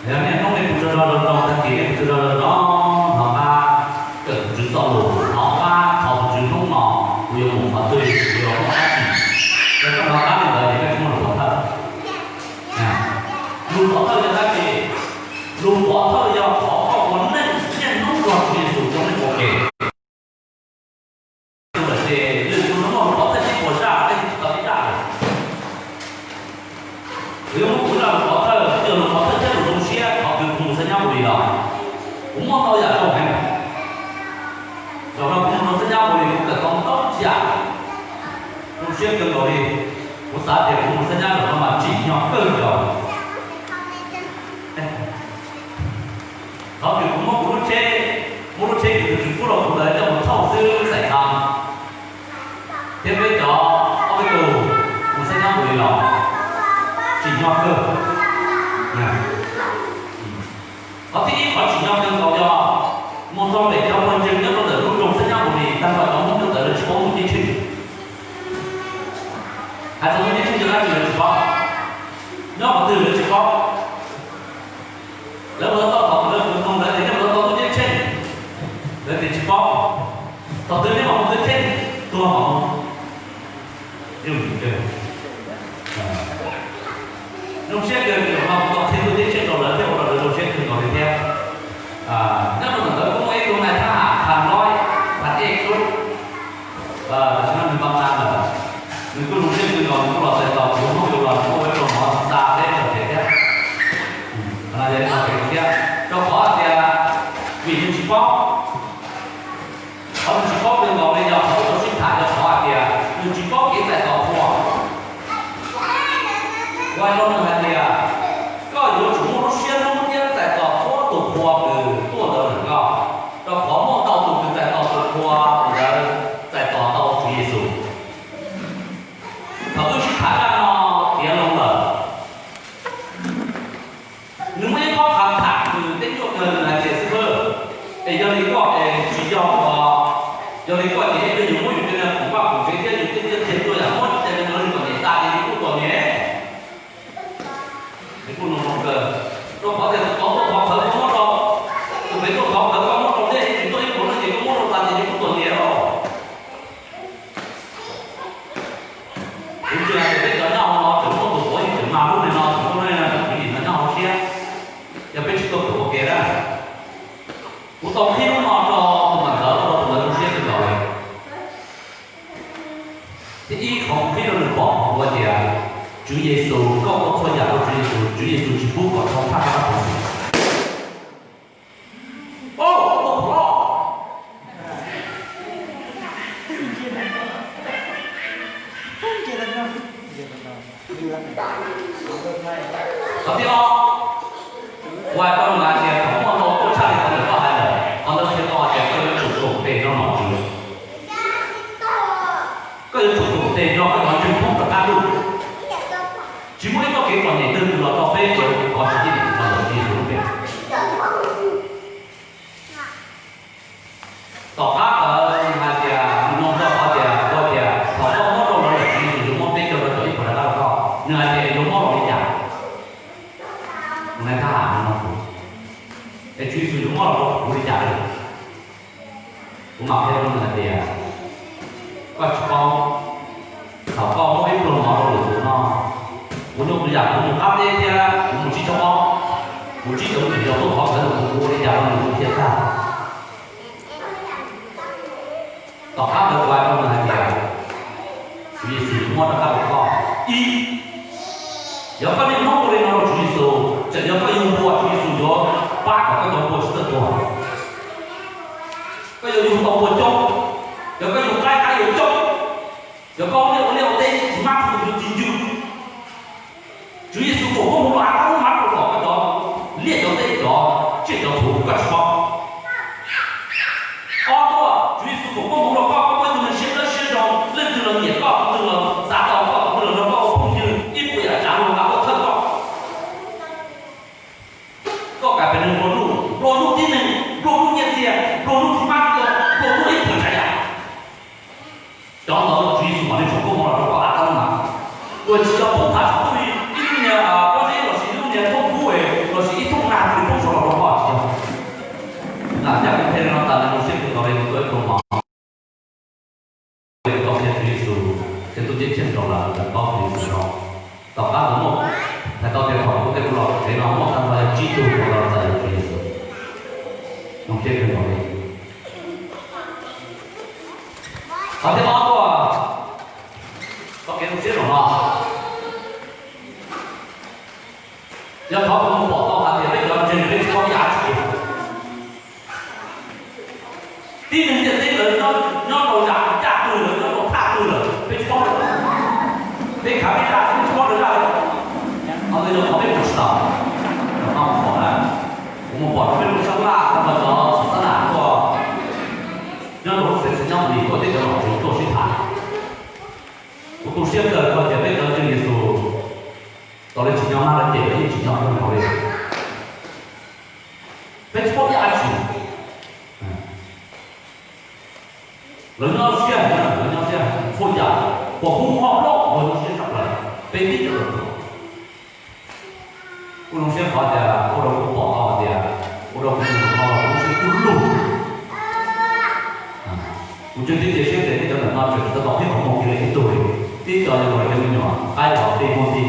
Yog niaj hnub nej kuv tso zog zoo zoo, tag kis nej kuv tso zog zoo zoo, hnov qab kawm tus Tswv txoj lus, hnov qab thov tus Tswv hnub no kuv yuav mus qhov twg, kuv yuav muaj dab tsi. Yog koj hnov qab li ntawd ces koj tsis muaj lus pov thawj. Lus pov thawj yog dab tsi? Lus pov thawj yog thov koj ua neej niaj hnub nrog Tswv Yexus cov neeg ua ke. Ces lwm tus no muaj lus pov thawj tib puas zaj, tab sis tsis tau ib zaj li. Kuv yuav muab kuv zaj lus pov thawj, yog lus pov thawj thiab lus zoo siab, qhov twg kuv mus Xab Nyab Npus Lis los kuv muaj ntau yam zoo heev. Zaum no kuv mus rau Xab Nyab Npus Lis kuv kawm tau ntau yam zoo siab kawg nkaus li. Kuv xav tias kuv mus Xab Nyab Npus Lis no mas tsim nyog kawg nkaus. Thaum twg kuv muab kuv lub tsheb, muab lub tsheb kws tus Tswv pub rau kuv ntawd coj mus thauj xwb xais kham thiab peb cov ob peb tug mus Xab Nyab Npus Lis los tsim nyog kawg. Qhov thib ib qhov tsim nyog kawg nkaus yog mus txog pem cov pawg ntseeg nyob rau ntawm lub nroog Xab Nyab Npus Lis tag nrho cov Hmoob nyob ntawd lawv tsis paub mus teb tsheej. Hais txog lub teb tsheej cov dab tsi lawv tsis paub, nyob qhov twg lawv tsis paub. Lawv mus tau tom lawv tus noog lawv tias nyob mus tau lub teb tsheej, lawv tias tsis paub. Tom twg neb mam mus teb tsheej, tuag mam mus. Zoo siab kawg, zaum no kuv tau qhia lub teb tsheej rau lawv thiab ua rau lawv zoo siab kawg nkaus li thiab. Nyob rau ntawm lawv kuj muaj ib tug nais thab ham Thas Loib, Thas Ej Sub, tam sim no nws npau na lawm, nws kuj zoo siab kawg nkaus, nws kuj los txais tos kuv hnub yuav los kuj ua ib pluag mov xa peb txog kev thiab. Qhov no yog ib qho kev thiab, rau qhov hais tias vim nws tsis paub, qhov nws tsis paub kawg nkaus li yog qhov uas tau sib tham yog qhov hais tias nws tsis paub kev txais tos qhua. Kuv hais rau nws hais tias koj yuav tsum muaj lub siab hlub thiab txais tos txhua tus qhua kws tuaj ntawd ntawm koj, rau qhov muaj ntau tus kws txais tos tus qhua ntawd txais tos tau Tswv Yexus. Thaum wb sib tham zaj no tiav loo lawm, nws muaj ib qho qhov tham kws teb cuaj kawg nws hais tias xib hwb, es yog li koj es tsis yog ua, yog li koj ces ib pliag yus muab yus tej niag khoom vaj khoom tsev thiab yus tej nyiaj txiag txhua yam muab coj mus rau nws kom nyem tas ces nws kuj tuag nyem. Nws kuj nug zoo kawg, rau qhov tias tus tod tuaj thov khawv koj muab rau, tus pem tuaj thov khawv koj muab rau thiab, ib tug tuaj ib puas no ces koj muab rau tas ces nws kuj tuag nyem lauj. Kuv tsis hais tias peb cov nyob hauv no tseem muaj tus quav yeej tseem mag lub neej no tseem muaj lub neej no tseem nim no nyob hauv siab, yog peb tsis tuaj pem ua ke na. Kuv tau qhib lub no rau tus mam ntawv, ua rau tus ntawd zoo siab kawg nkaus li. Thib ib qhov kuv qhib rau nws pom hais tias Tswv Yexus, koj ua txhua yam rau Tswv Yexus, Tswv Yexus tsis pub kom dhau tshaj koj tus xwb. Qhov thib ob, kuv hais rau nws hais tias thaum muaj ntau tuaj tshaj li qhov ntawm koj hais lawm, qhov ntawd qhia tau hais tias koj yuav tsum koom tes nrog nom tswv. Koj yuav tsum koom tes nrog koj cov ntseeg thoob plaws qab ntuj. Tsis muaj ib txoj kev txom nyem twg twg los tau peb cov kov tsis yeej tus Tswv Yexus lub npe. Tom qab ntawd hais tias nws nug txog qhov tias, kuv tias thaum koj muab rau lawv lawm Tswv Yexus yuav muab peb caug rau cov ib puas rov qab rau koj. Nws hais tias yuav muab los li cas? Tus nais thab ham no, es Tswv Yexus yuav muab los rau kuv li cas li? Kuv mam qhia rau nws hais tias koj tsis paub, thaum koj muab ib pluag mov rau lwm tus no, kuv nyuaj tus yam kuv mus qab teb thiab kuv mus tsib caug ob, kuv tsib caug twm yog tuaj thov ntawd kuv ua li cas rau nws ua thiaj tag. Tom qab ntawd kuv hais rau nws hais tias Tswv Yexus yuav muab rov qab rau koj. Ib, yog koj niaj hnub ua li no rau Tswv Yexus, txawm yog koj yug npua Tswv Yexus yuav pab kom koj cov npua tsis txawj tuag. Koj yuav yug tau npua coob, yog koj yug qaib qaib yuav coob, yog koj ua liaj ua teb tsis mab tsis tus tsis ncw. Tswv Yexus foom koob hmoov rau av koob hmoov rau kom koj cov liaj cov teb cov tsiaj cov txhu koj tsis paub. Ob tuaj, Tswv Yexus foom koob hmoov rau koj, koj muaj ib tug neeg siab dawb siab zoo, leej twg los nyiam koj, tus twg los xav tau koj, tus twg los nrog koj ua phooj ywg, ib puas yam tsav luag nqa tuaj thawj koj. Koj kam pem neeg nplua nuj, nplua nuj tib neeg, nplua nuj nyiaj txiag, nplua nuj txiv hmab txiv ntoo, nplua nuj ib puas tsav yam. Cov ntawd Tswv Yexus mam li foom koob Tso rau hauv koj tsis yog. Nqa caj kub thiab no tas li, zoo siab kawg nkaus li, tuaj ib pluag mov, tuaj qhia Tswv Yexus, ces tuaj ceeb tsheej rau lawv, lawv paub Tswv Yexus lawm. Tom qab ntawd muaj, hais tau tias thaum kuv tej kuv los txog tsev no muaj tag nrho yog tsib tug uas los txais Tswv Yexus. Zoo siab kawg nkaus li. Qhov thib ob tuaj, txoj kev zoo siab zaum no, yog qhov kuv mus pom tau hais tias peb cov ntseeg peb tsis paub ib yam dab tsi. Tib neeg ntiaj teb lawv nyob rau yam caj twg lawm, nyob rau thaj twg lawm, peb tsis paub. Peb khav peb zaj peb tsis paub rau zaj li. Qhov ntawd yog qhov peb mus tsis tau. Zaum no mus pom na, kuv mus pom rau peb lub sab laj tau cov xab nam tuaj, nyob rau lub xeev Xeev Nyob Lis tuaj thiab cov nom tswv tuaj sib tham. Kuv tu siab kawg hais tias peb cov ntseeg Yexus, raws li tsim nyog mas lawv cem lawv yeej tsim nyog kawg nkaus li. Peb tsis paub ib yam dab tsi. Lawv nyob siab heev, lawv nyob siab heev, txhua yam, puas hu ho plaub lawv nyob siab tshaj plaws, peb tib co los. Kuv zoo siab qhov tias ua rau kuv pom tau hais tias, ua rau kuv mus no los kuv lub siab kub lug. Kuv tseem tib cia siab tias nej cov ntawm no tseem tsis tau tau qhib qhov muag kiag li ib tug li, tib co yog cov me nyuam qaib los tej muag ti.